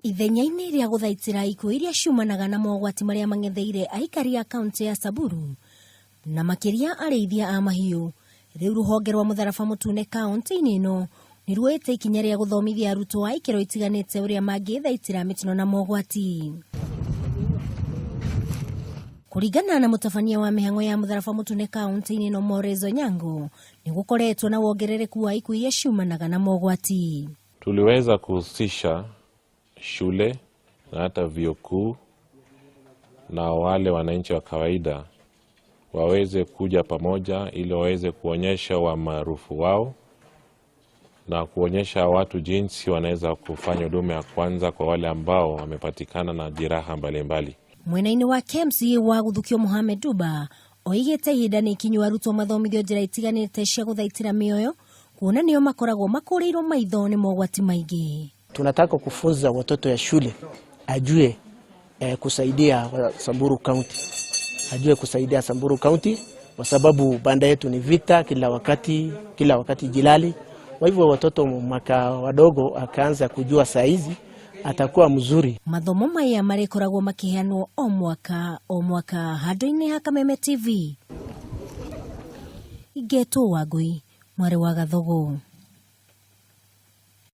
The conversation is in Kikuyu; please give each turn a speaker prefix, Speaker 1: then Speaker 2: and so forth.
Speaker 1: Ithenya-inĩ rĩa gũthaitĩra ikuũ iria ciumanaga na mogwati marĩa mang'etheire aikari a kaunti ya Samburu na makĩria arĩithia a mahiũ, rĩu rũhonge rwa Mũtharaba Mũtune kaunti-inĩ ĩno nĩ ruoete ikinya rĩa gũthomithia arutwo a ikĩro itiganĩte ũrĩa mangĩthaitĩra mĩtino na mogwati. Kũringana na mũtabania wa mĩhang'o ya Mũtharaba Mũtune kaunti-inĩ ĩno Maurice Onyango, nĩ gũkoretwo na wongerereku wa ikuũ iria ciumanaga na mogwati.
Speaker 2: Tuliweza kuhusisha shule na hata vyuo kuu na wale wananchi wa kawaida waweze kuja pamoja ili waweze kuonyesha umaarufu wao na kuonyesha watu jinsi wanaweza kufanya huduma ya kwanza kwa wale ambao wamepatikana na jeraha mbalimbali.
Speaker 1: Mwena-inĩ wa KMC wa Gũthukio Mohamed Duba oigĩte ihinda nĩ ikinyu arutwo mathomithio njĩra itiganĩte cia gũthaitĩra mĩoyo kuona nĩo makoragwo makũrĩirwo maitho nĩ mogwati maingĩ.
Speaker 3: Tunataka kufunza watoto ya shule ajue kusaidia Samburu County, ajue kusaidia Samburu County kwa sababu banda yetu ni vita kila wakati, kila wakati jilali. Kwa hivyo watoto maka wadogo akaanza kujua saa hizi atakuwa mzuri.
Speaker 1: Mathomo maya marĩkoragwo makĩheanwo o mwaka o mwaka handũ-inĩ ha Kameme TV. Ingetwo Wangui, mwarĩ wa Gathogo.